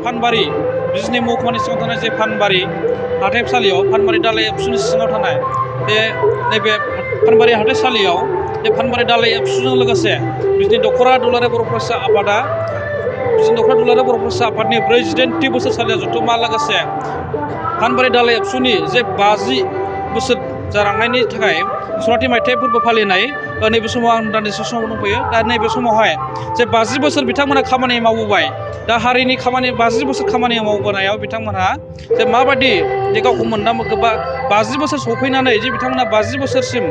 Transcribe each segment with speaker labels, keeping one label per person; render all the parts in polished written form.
Speaker 1: फानबारि बिजनि महकुमानि सिङाव थानाय जे फानबारि हाथाइसालियाव फानबारि दालाइ एबसुनि सिङाव थानाय बे नैबे फानबारि हाथाइसालियाव बे फानबारि दालाइ एबसुजों लोगोसे बिजनि दख'रा दुलाराय बर' फरायसा आफादा बिजनि दख'रा दुलाराय बर' फरायसा आफादनि 48थि बोसोरसालिया जथुम्मा लोगोसे फानबारि दालाइ एबसुनि जे 50 बोसोर जालांनायनि थाखाय सनाथि मायथाइ फोरबो फालिनाय नैबे समाव आं दान्दिसे समाव दंफैयो। दा नैबे समावहाय जे 50 बोसोर बिथांमोना खामानि मावबोबाय दा हारिनि खामानि 50 बोसोर खामानि मावबोनायाव बिथांमोनहा जे माबायदि जे गावखौ मोनदांबोखो बा 50 बोसोर सफैनानै जे बिथांमोना 50 बोसोरसिम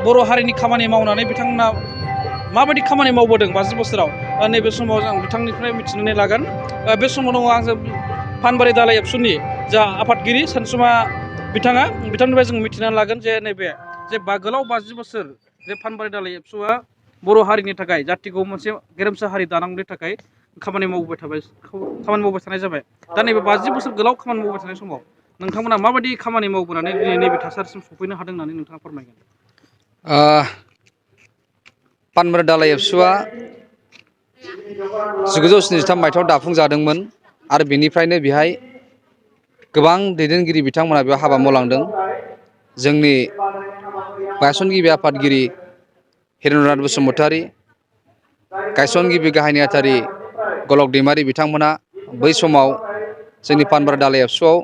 Speaker 1: बर' हारिनि खामानि मावनानै बिथांमोना माबायदि खामानि मावबोदों 50 बोसोराव नैबे समाव जों बिथांनिफ्राय मिथिनानै लागोन। बे समाव दङ आंजों फानबारि दालाइ एबसुनि जा आफादगिरि सानसुमा बिथांनिफ्राय जों मिथिनानै लागोन जे नैबे जे गोलाव 50 बोसोर जे फानबारि दालाइ एबसुआ बर' हारिनि थाखाय जाथिखौ मोनसे गेरेमसा हारि दानांगौनि थाखाय खामानि मावबाय थानाय जाबाय। दा नैबे 50 बोसोर गोलाव खामानि मावबाय थानाय समाव नोंथांमोना माबायदि खामानि मावबोनानै दिनै नैबे थासारिसिम सफैनो हादों होननानै नोंथाङा फोरमायगोन?
Speaker 2: फानबारि दालाइ एबसुआ 1973 मायथाइयाव दाफुंजादोंमोन आरो बेनिफ्रायनो बेहाय गोबां दैदेनगिरि बिथांमोना बेयाव हाबा मावलांदों। जोंनि गायसनगिरि आफादगिरि हिरेन्द्रनाथ बसुमतारी, गायसनगिरि गाहाय नेहाथारि गलक दैमारि बिथांमोना बै समाव जोंनि फानबारि दालाइ एबसुआव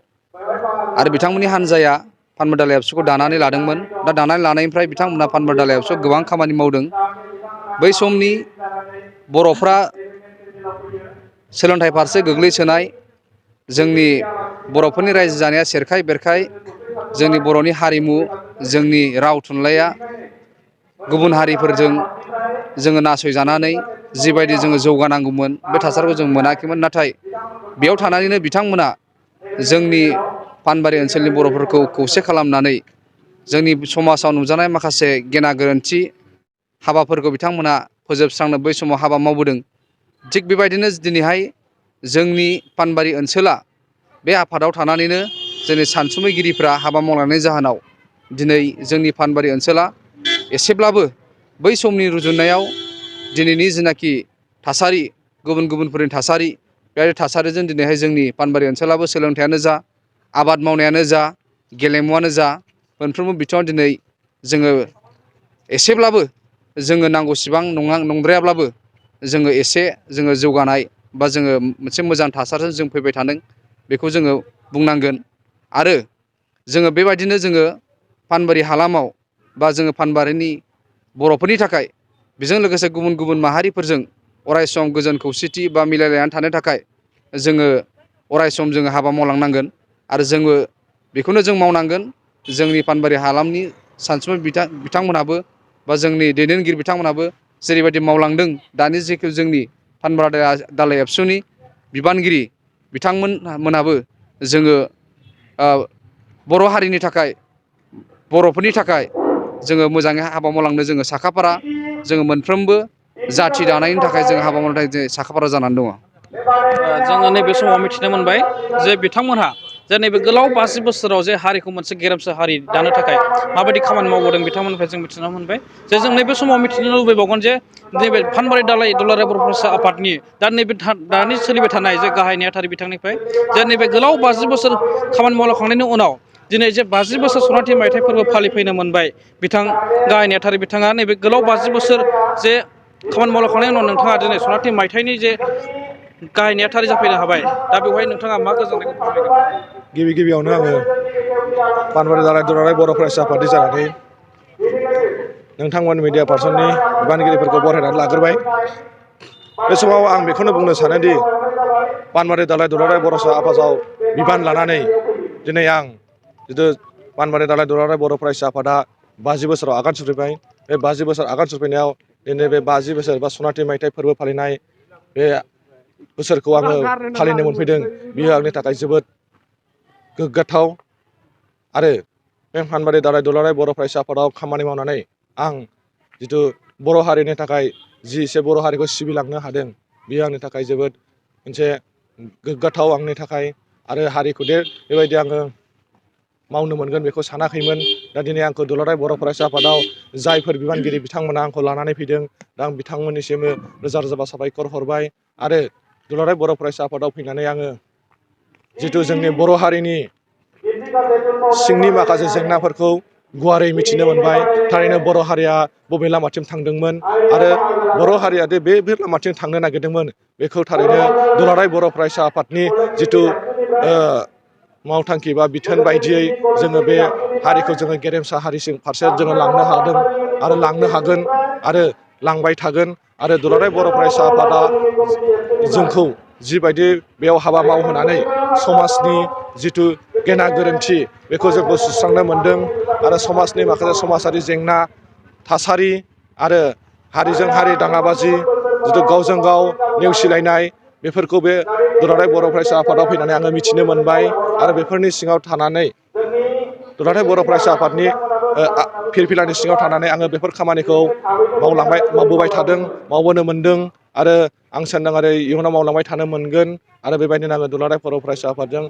Speaker 2: आरो बिथांमोननि हान्जाया फानबारि दालाइ एबसुखौ दानानै लादोंमोन। दा दानानै लानायनिफ्राय बिथांमोना फानबारि दालाइ एबसुआव गोबां खामानि मावदों। बै समनि बर'फ्रा सोलोंथाइ फारसे गोग्लैसोनाय, जोंनि बर'फोरनि रायजो जानाया सेरखाय बेरखाय, जोंनि बर'नि हारिमु जोंनि राव थुनलाइया गुबुन हारिफोरजों जोङो नासयजानानै जिबायदि जोङो जौगानांगौमोन बे थासारिखौ जों मोनाखैमोन। नाथाय बेयाव थानानैनो बिथांमोना जोंनि फानबारि ओनसोलनि बर'फोरखौ खौसे खालामनानै जोंनि समाजाव नुजानाय माखासे गेना गोरोन्थि हाबाफोरखौ बिथांमोना फोजोबस्रांनो बै समाव हाबा मावबोदों। थिग बेबायदिनो दिनैहाय जोंनि फानबारि ओनसोला बे आफादाव थानानैनो जोंनि सानसुमैगिरिफ्रा हाबा मावलांनायनि जाहोनाव दिनै जोंनि फानबारि ओनसोला एसेब्लाबो बै समनि रुजुनायाव दिनैनि जिनाखि थासारि गुबुन गुबुनफोरनि थासारि बे थासारिजों दिनैहाय जोंनि फानबारि ओनसोलाबो सोलोंथाइयानो जा, आबाद मावनायानो जा, गेलेमुआनो जा, मोनफ्रोमबो बिथिङाव दिनै जोङो एसेब्लाबो जोङो नांगौसिबां नंद्रायाब्लाबो जोङो एसे जोङो जौगानाय बा जोङो मोनसे मोजां थासारिजों जों फैबाय थादों बेखौ जोङो बुंनांगोन। आरो जोङो बेबायदिनो जोङो फानबारि हालामाव बा जोङो फानबारिनि बर'फोरनि थाखाय बेजों लोगोसे गुबुन गुबुन माहारिफोरजों अरायसम गोजोन खौसेथि बा मिलायलायनानै थानो थाखाय जोङो अरायसम जोङो हाबा मावलांनांगोन। आरो जोङो बेखौनो जों मावनांगोन। जोंनि फानबारि हालामनि सानसुमै बिथांमोनहाबो बा जोंनि दैदेनगिरि बिथांमोनहाबो जेरैबायदि मावलांदों, दानि जिखौ जोंनि फानबारि दालाइ एबसुनि बिबानगिरि बिथांमोनहाबो जोङो बर' हारिनि थाखाय, बर'फोरनि थाखाय जोङो मोजाङै हाबा मावलांनो जोङो साखाफारा, जोङो मोनफ्रोमबो जाथि दानायनि थाखाय जोङो हाबा मावनो थाखाय जों साखाफारा जानानै दङ।
Speaker 1: जोङो नैबे समाव मिथिनो मोनबाय जे बिथांमोनहा जे नैबे गोलाव 50 बोसोराव जे हारिखौ मोनसे गेरेमसा हारि दानो थाखाय माबायदि खामानि मावबोदों बिथांमोननिफ्राय जों मिथिनो मोनबाय। जे जों नैबे समाव मिथिनो लुबैबावगोन जे नैबे फानबारि दालाइ दुलाराय बर' फरायसा आफादनि दा नैबे दानि सोलिबाय थानाय जे गाहाय नेहाथारि बिथांनिफ्राय जे नैबे गोलाव 50 बोसोर खामानि मावलांखांनायनि उनाव दिनै जे 50 बोसोर सनाथि मायथाइ फोरबो फालिफैनो मोनबाय बिथां गाहाय नेहाथारि बिथाङा नैबे गोलाव 50 बोसोर जे खामानि मावलांखांनायनि उनाव नोंथाङा दिनै सनाथि मायथाइनि जे गाहाय नेहाथारि जाफैनो हाबाय, दा बेवहाय नोंथाङा मा गोजोननायखौ फोरमायगोन?
Speaker 3: गिबियावनो आङो फानबारि दालाइ दुलाराय बर' फरायसा आफादनि जानानै नोंथांमोन मिडिया पार्सननि बिबानगिरिफोरखौ बरायनानै लाग्रोबाय। बे समाव आं बेखौनो बुंनो सानोदि फानबारि दालाइ दुलाराय बर' आफादाव बिबान लानानै दिनै आं जिथु फानबारि दालाइ दुलाराय बर' फरायसा आफादा 50 बोसोराव आगान सुरफैबाय। बे 50 बोसोर आगान सुरफैनायाव दिनै बे 50 बोसोर बा सनाथि मायथाइ फोरबो फालिनाय बे बोसोरखौ आङो फालिनो मोनफैदों। बियो आंनि थाखाय जोबोद गोग्गाथाव। आरो बे फानबारि दालाइ दुलाराय बर' फरायसा आफादाव खामानि मावनानै आं जिथु बर' हारिनि थाखाय जि एसे बर' हारिखौ सिबिलांनो हादों, बियो आंनि थाखाय जोबोद मोनसे गोग्गाथाव आंनि थाखाय। आरो हारिखौ बेबायदि आङो मावनो मोनगोन बेखौ सानाखैमोन। दा दिनै आंखौ दुलाराय बर' फरायसा आफादाव जायफोर बिबानगिरि बिथांमोना आंखौ लानानै फैदों, दा आं बिथांमोननिसिम रोजा रोजा साबायखर हरबाय। आरो दुलाराय बर' फरायसा आफादाव फैनानै आङो जिथु जोंनि बर' हारिनि सिंनि माखासे जेंनाफोरखौ गुवारै मिथिनो मोनबाय थारैनो बर' हारिया बबे लामाथिं थांदोंमोन आरो बर' हारिया दे बे लामाथिं थांनो नागिरदोंमोन बेखौ थारैनो दुलाराय बर' फरायसा आफादनि जिथु मावथांखि बा बिथोन बायदियै जोङो बे हारिखौ जोङो गेरेमसा हारिसिम फारसे जोङो लांनो हादों आरो लांनो हागोन आरो लांबाय थागोन आरो दुलाराय बर' फरायसा आफादा जोंखौ जिबायदि बेयाव हाबा मावहोनानै समाजनि जिथु गेना गोरोन्थि बेखौ जोंखौ सुस्रांनो मोनदों आरो समाजनि माखासे समाजारि जेंना थासारि आरो हारिजों हारि दाङाबाजि जिथु गावजों गाव नेवसिलायनाय बेफोरखौ बे दुलाराय बर' फरायसा आफादाव फैनानै आङो मिथिनो मोनबाय आरो बेफोरनि सिङाव थानानै दुलाराय बर' फरायसा आफादनि फिरफिलानि सिङाव थानानै आङो बेफोर खामानिखौ मावबोबाय थादों मावबोनो मोनदों आरो आं सानदों आरो इयुनाव मावलांबाय थानो मोनगोन आरो बेबायदिनो आङो दुलाराय बर' फरायसा आफादजों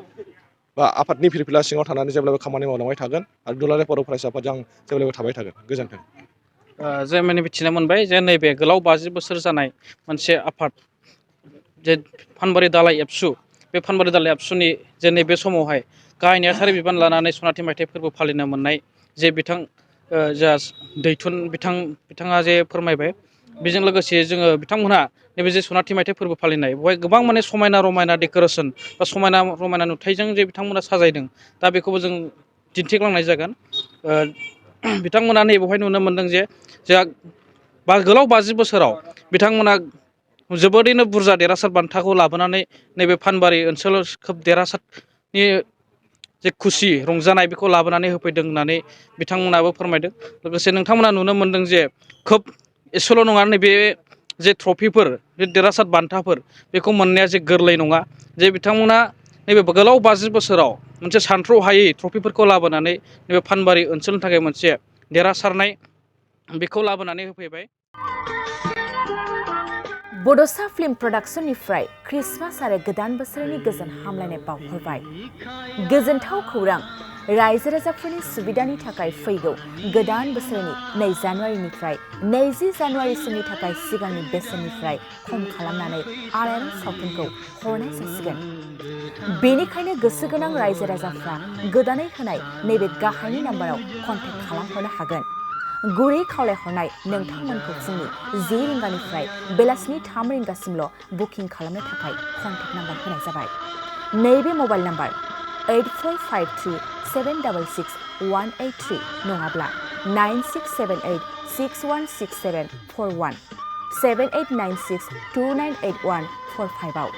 Speaker 3: बा आफादनि फिरफिला सिङाव थानानै जेब्लाबो खामानि मावलांबाय थागोन आरो दुलाराय बर' फरायसा आफादजों आं जेब्लाबो थाबाय थागोन गोजोन्थों।
Speaker 1: जे माने मिथिनो मोनबाय जे नैबे गोलाव 50 बोसोर जानाय मोनसे आफाद जे फानबारि दालाइ एबसु बे फानबारि दालाइ एबसुनि जे नैबे समावहाय गाहाय नेहाथारि बिबान लानानै सनाथि मायथाइ फोरबो फालिनो मोननाय जे बिथां जा दैथुन बिथाङा जे फोरमायबाय बेजों लोगोसे जोङो बिथांमोनहा नैबे जे सनाथि मायथाइ फोरबो फालिनाय बेवहाय गोबां माने समायना रमायना डेक'रेसन बा समायना रमायना नुथाइजों जे बिथांमोना साजायदों दा बेखौबो जों दिन्थिग्लांनाय जागोन। बिथांमोना नैबेवहाय नुनो मोनदों जे जोंहा गोलाव 50 बोसोराव बिथांमोना जोबोरैनो बुरजा देरहासार बान्थाखौ लाबोनानै नैबे फानबारि ओनसोलाव खोब देरहासारनि जे खुसि रंजानाय बेखौ लाबोनानै होफैदों होननानै बिथांमोनाबो फोरमायदों। लोगोसे नोंथांमोना नुनो मोनदों जे खोब एसेल' नङा नैबे जे ट्रफिफोर बे देरहासार बान्थाफोर बेखौ मोननाया जे गोरलै नङा जे बिथांमोना नैबे गोलाव 50 बोसोराव मोनसे सानथ्र'हायै ट्रफिफोरखौ लाबोनानै नैबे फानबारि ओनसोलनि थाखाय मोनसे देरहासारनाय बेखौ लाबोनानै होफैबाय।
Speaker 4: बड'सा फिल्म प्रडाक्शननिफ्राय क्रिसमास आरो गोदान बोसोरनि गोजोन हामलायनाय बावहरबाय। गोजोनथाव खौरां रायजो राजाफोरनि सुबिदानि थाखाय फैगौ गोदान बोसोरनि 2 जानुवारिनिफ्राय 20 जानुवारिसिमनि थाखाय सिगांनि बेसेननिफ्राय खम खालामनानै आलायारन सावथुनखौ हरनाय जासिगोन। बेनिखायनो गोसो गोनां रायजो राजाफ्रा गोदानै होनाय नैबे गाहायनि नाम्बाराव कन्टेक्ट खालामहरनो हागोन। गुरै खावलायहरनाय नोंथांमोनखौ फुंनि 10 रिंगानिफ्राय बेलासिनि 3 रिंगासिमल' बुकिं खालामनो थाखाय कन्टेक्ट नाम्बार होनाय जाबाय। नैबे मबाइल नाम्बार 8453766183 नङाब्ला 9678616741 7896298145 आव